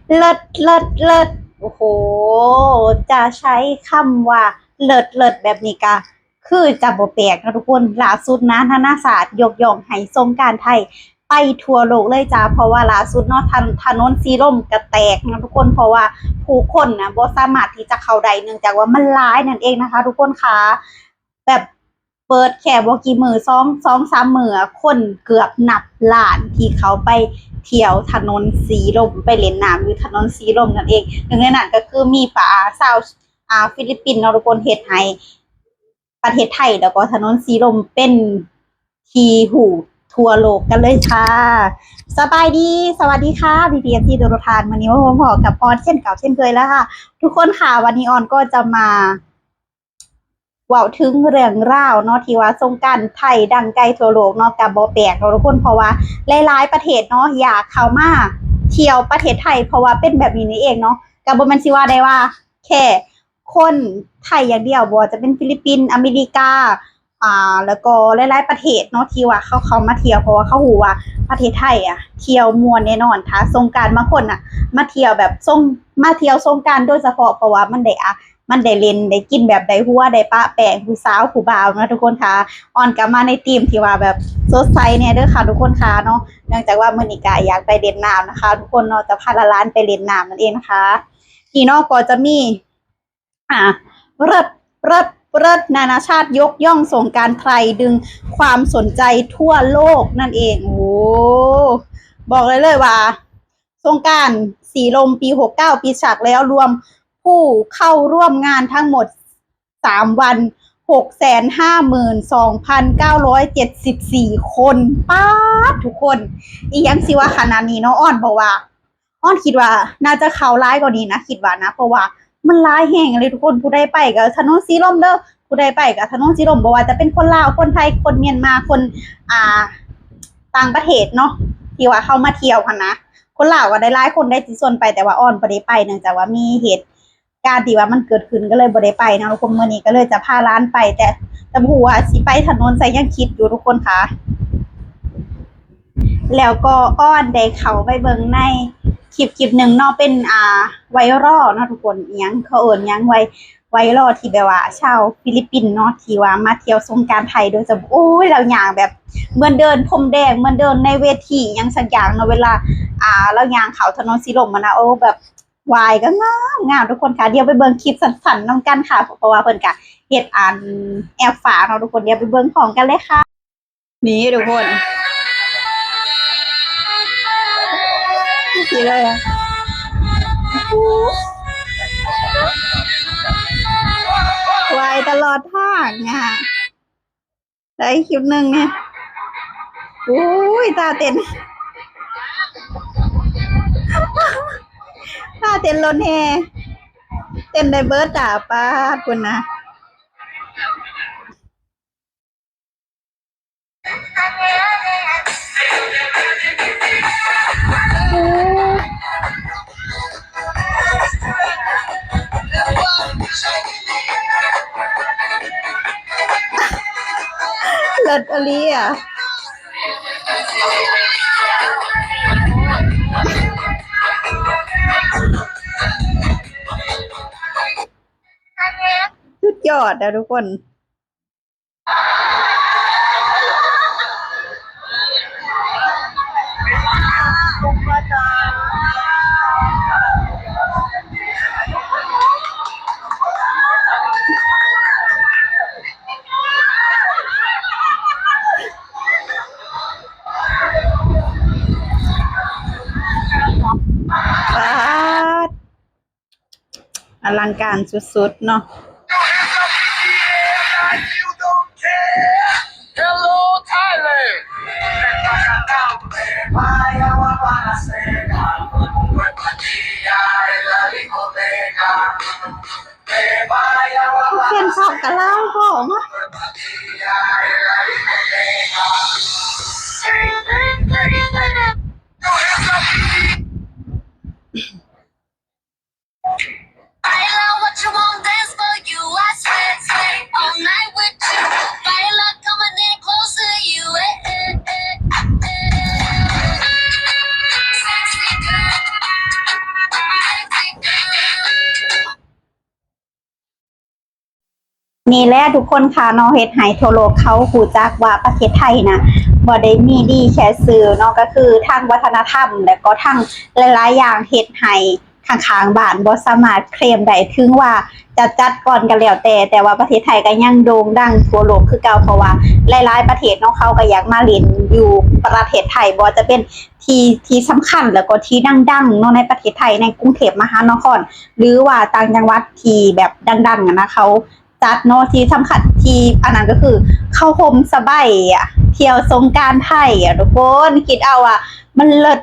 ເລີດ ເລີດ ເລີດ ໂອ້ໂຫ ຈະໃຊ້ຄຳວ່າເລີດ ເລີດ ແບບນີ້ກະຄືຈະບໍ່ແປກເນາະທຸກຄົນ. ລ່າສຸດນະ ນານາຊາດຍົກຍ້ອງໃຫ້ສົງການໄທໄປທົ່ວໂລກເລີຍຈ້າ ເພາະວ່າລ່າສຸດເນາະ ຖະ ຖະໜົນສີລົມກະແຕກເນາະທຸກຄົນ ເພາະວ່າຜູ້ຄົນນະບໍ່ສາມາດທີ່ຈະເຂົ້າໄດ້ ເນື່ອງຈາກວ່າມັນຫຼາຍນັ້ນເອງນະຄະທຸກຄົນຄະ. ແບບ ເປີດແຄ່ບໍ່ກີ່ມື້ ສອງ ສອງສາມມື້ ຄົນເກືອບນັບລ້ານທີ່ເຂົ້າໄປທ່ຽວຖະໜົນສີລົມ ໄປຫຼິ້ນນ້ຳຢູ່ຖະໜົນສີລົມນັ້ນເອງ. ໜຶ່ງໃນນັ້ນກໍຄືມີປະ ຊາວ ອ່າ ຟີລິບປິນເນາະທຸກຄົນ ເຮັດໃຫ້ປະເທດໄທ ແລ້ວກໍຖະໜົນສີລົມເປັນທີ່ຮູ້ທົ່ວໂລກກັນເລີຍຄ່ະ. ສະບາຍດີ ສະຫວັດດີຄ່ະ ພີ່ໆ ເອັຟຊີ ທຸກໆທ່ານ. ມື້ນີ້ມາພົບພໍ້ກັບອອນເຊັ່ນເກົ່າເຊັ່ນເຄີຍແລ້ວຄ່ະທຸກຄົນຄ່ະ. ວັນນີ້ອອນກໍຈະມາ ເວົ້າເຖິງເລື່ອງລາວເນາະ ທີ່ວ່າສົງການໄທດັງໄກທົ່ວໂລກເນາະ ກະບໍ່ແປກເນາະທຸກຄົນ ເພາະວ່າຫຼາຍໆປະເທດເນາະ ຢາກເຂົ້າມາທ່ຽວປະເທດໄທ ເພາະວ່າເປັນແບບນີ້ນີ້ເອງເນາະ. ກະບໍ່ແມ່ນຊິວ່າໄດ້ວ່າແຄ່ຄົນໄທຢ່າງດຽວ ບໍ່ວ່າຈະເປັນຟີລິບປິນ ອາເມລິກາ ອ່າ ແລ້ວກໍຫຼາຍໆປະເທດເນາະ ທີ່ວ່າເຂົາເຂົ້າມາທ່ຽວ ເພາະວ່າເຂົາຮູ້ວ່າປະເທດໄທອະທ່ຽວມ່ວນແນ່ນອນ ຖ້າສົງການ. ບາງຄົນນະມາທ່ຽວແບບສົງ ມາທ່ຽວສົງການໂດຍສະເພາະ ເພາະວ່າມັນໄດ້ ອາ ມັນໄດ້ຫຼິ້ນ ໄດ້ກິນແບບໄດ້ຫົວ ໄດ້ປະແປ້ງຜູ້ສາວຜູ້ບ່າວນະທຸກຄົນຄ່ະ. ອອນກະມາໃນທີມທີ່ວ່າແບບສົດໃສແດ່ເດີຄ່ະທຸກຄົນຄ່ະເນາະ ເນື່ອງຈາກວ່າມື້ນີ້ກະຢາກໄປຫຼິ້ນນ້ຳນະຄະທຸກຄົນເນາະ ຈະພາຫຼານໆໄປຫຼິ້ນນ້ຳນັ້ນເອງນະຄະ. ນີ້ເນາະ ກໍຈະມີ ອ່າ ເລີດ ເລີດ ເລີດ ນານາຊາດຍົກຍ້ອງສົງການໄທດຶງຄວາມສົນໃຈທົ່ວໂລກນັ້ນເອງ. ໂອ້ ບອກໄດ້ເລີຍວ່າ ສົງການສີລົມປີຫົກເກົ້າ ປິດສາກແລ້ວ ລວມຜູ້ເຂົ້າຮ່ວມງານທັງໝົດສາມວັນ ຫົກແສນຫ້າໝື່ນສອງພັນເກົ້າຮ້ອຍເຈັດສິບສີ່ຄົນ. ປາດ ທຸກຄົນ ອີ່ຫຍັງຊິວ່າຂະໜາດນີ້ເນາະ. ອອນບອກວ່າ ອອນຄິດວ່າໜ້າຈະເຂົ້າຫຼາຍກວ່ານີ້ນະ ຄິດວ່ານະ ເພາະວ່າມັນຫຼາຍແຮງເລີຍທຸກຄົນ. ຜູ້ໃດໄປກໍຖະໜົນສີລົມເດີ ຜູ້ໃດໄປກໍຖະໜົນສີລົມ ບໍ່ວ່າຈະເປັນຄົນລາວ ຄົນໄທ ຄົນມຽນມາ ຄົນ ອ່າ ຕ່າງປະເທດເນາະ ທີ່ວ່າເຂົາມາທ່ຽວຫັ້ນນະ. ຄົນລາວກໍໄດ້ຫຼາຍຄົນໄດ້ທີ່ຊວນໄປ ແຕ່ວ່າອອນບໍ່ໄດ້ໄປ ເນື່ອງຈາກວ່າມີເຫດການທີ່ວ່າມັນເກີດຂຶ້ນ ກໍເລີຍບໍ່ໄດ້ໄປເນາະທຸກຄົນ. ມື້ນີ້ກໍເລີຍຈະພາຫຼານໄປ ແຕ່ ແຕ່ບໍ່ຮູ້ວ່າຊິໄປຖະໜົນໃສ ຍັງຄິດຢູ່ທຸກຄົນຄ່ະ. ແລ້ວກໍອອນໄດ້ເຂົ້າໄປເບິ່ງໃນຄລິບຄລິບໜຶ່ງເນາະ ເປັນ ອ່າ ໄວຣອລເນາະທຸກຄົນ ອີ່ຫຍັງ ເຂົາເອີ້ນຫຍັງ ໄວ ໄວຣອລທີ່ແບບວ່າຊາວຟີລິບປິນເນາະ ທີ່ວ່າມາທ່ຽວສົງການໄທໂດຍສະເພາະ. ໂອ້ຍ ລາວຍ່າງແບບເໝືອນເດີນພົມແດງ ເໝືອນເດີນໃນເວທີຫຍັງສັກຢ່າງເນາະ ເວລາ ອ່າ ລາວຍ່າງເຂົ້າຖະໜົນສີລົມຫັ້ນນະ. ໂອ້ ແບບ ວາຍກໍງາມໆ ທຸກຄົນຄ່ະ. ດຽວໄປເບິ່ງຄລິບສັ້ນໆນຳກັນຄ່ະ ເພາະວ່າເພິ່ນກະເຮັດອັນແອບຝາເນາະທຸກຄົນ. ດຽວໄປເບິ່ງພ້ອມກັນເລີຍຄ່ະ. ນີ້ທຸກຄົນ ນີ້ເລີຍ ວາຍຕະຫຼອດທາງນະ. ໄດ້ຄລິບໜຶ່ງນີ້ ໂອ້ຍ ທ່າເຕັ້ນ ທ່າເຕັ້ນລົດແຫ່ ເຕັ້ນໄດ້ເບີດຕາ ປາດ ພຸ້ນນະ. ເລີດອີ່ຫຼີອະ ສຸດຍອດອະທຸກຄົນ. ປາດ ອະລັງການສຸດໆເນາະ. ແຟນຄລັບກໍຫຼາຍພ້ອມ. ນີ້ແຫຼະທຸກຄົນຄ່ະເນາະ ເຮັດໃຫ້ທົ່ວໂລກເຂົາຮູ້ຈັກວ່າປະເທດໄທນະ ບໍ່ໄດ້ມີດີແຄ່ຊື່ເນາະ ກໍຄືທາງວັດທະນະທຳ ແລະກໍທັງຫຼາຍໆຢ່າງ ເຮັດໃຫ້ຂ້າງໆບ້ານບໍ່ສາມາດເຄລມໄດ້ ເຖິງວ່າຈະຈັດກ່ອນກໍແລ້ວແຕ່ ແຕ່ວ່າປະເທດໄທກໍຍັງໂດ່ງດັງທົ່ວໂລກຄືເກົ່າ ເພາະວ່າຫຼາຍໆປະເທດເນາະ ເຂົາກໍຢາກມາຫຼິ້ນຢູ່ປະເທດໄທ ບໍ່ວ່າຈະເປັນທີ່ ທີ່ສຳຄັນ ແລ້ວກໍທີ່ດັງໆເນາະ ໃນປະເທດໄທ ໃນກຸງເທບມະຫານະຄອນ ຫຼືວ່າຕ່າງຈັງຫວັດທີ່ແບບດັງໆຫັ້ນນະ ເຂົາ ຈັດເນາະ ທີ່ສຳຄັນທີ່ອັນນັ້ນກໍຄືເຂົ້າຮົ່ມສະໄບອະ ທ່ຽວສົງການໄທອະ ທຸກຄົນ ຄິດເອົາວ່າມັນເລີດ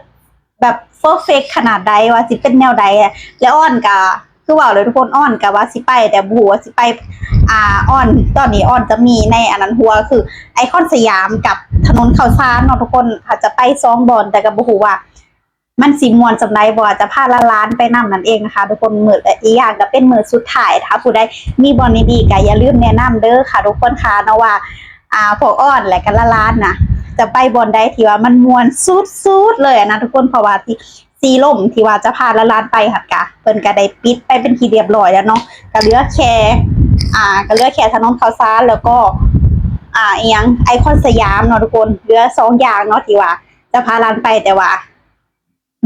ແບບເພີເຟັກຂະໜາດໃດ ວ່າຊິເປັນແນວໃດ ແລະອອນກະຄືເວົ້າເລີຍທຸກຄົນ ອອນກະວ່າຊິໄປ ແຕ່ບໍ່ຮູ້ວ່າຊິໄປ ອາ ອອນ ຕອນນີ້ອອນຈະມີໃນອັນນັ້ນຫົວ ຄືໄອຄອນສະຫຍາມກັບຖະໜົນເຂົ້າສານເນາະທຸກຄົນ ອາດຈະໄປສອງບ່ອນ ແຕ່ກໍບໍ່ຮູ້ວ່າ ມັນຊິມ່ວນສ່ຳໃດ ເພາະວ່າຈະພາຫຼານໆໄປນຳນັ້ນເອງນະຄະທຸກຄົນ ມື້ ອີກຢ່າງກໍເປັນມື້ສຸດທ້າຍ ຖ້າຜູ້ໃດມີບ່ອນດີໆກໍຢ່າລືມແນະນຳເດີຄ່ະທຸກຄົນຄ່ະເນາະວ່າ ອາ ພວກອອນ ແລະກໍຫຼານໆນະ ຈະໄປບ່ອນໃດທີ່ວ່າມັນມ່ວນສຸດໆເລີຍນະທຸກຄົນ ເພາະວ່າທີ່ ສີລົມທີ່ວ່າຈະພາຫຼານໆໄປຫັ້ນກະ ເພິ່ນກະໄດ້ປິດໄປເປັນທີ່ຮຽບຮ້ອຍແລ້ວເນາະ ກະເຫຼືອແຄ່ ອາ ກະເຫຼືອແຄ່ຖະໜົນເຂົ້າສານ ແລ້ວກໍ ອາ ອີ່ຫຍັງ ໄອຄອນສະຫຍາມເນາະທຸກຄົນ ເຫຼືອສອງຢ່າງເນາະທີ່ວ່າຈະພາຫຼານໄປ ແຕ່ວ່າ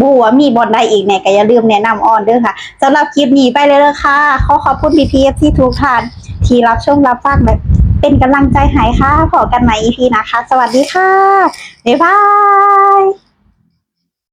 ບໍ່ຮູ້ວ່າມີບ່ອນໃດອີກແດ່ ກໍຢ່າລືມແນະນຳອອນເດີຄ່ະ. ສຳລັບຄລິບນີ້ໄປແລ້ວເດີຄ່ະ. ຂໍຂອບຄຸນພີ່ໆ ເອັຟຊີ ທຸກທ່ານທີ່ຮັບຊົມຮັບຟັງ ແລະ ເປັນກຳລັງໃຈໃຫ້ຄ່ະ. ພໍ້ກັນໃໝ່ ອີພີ ໜ້າຄ່ະ. ສະຫວັດດີຄ່ະ. ບາຍບາຍ.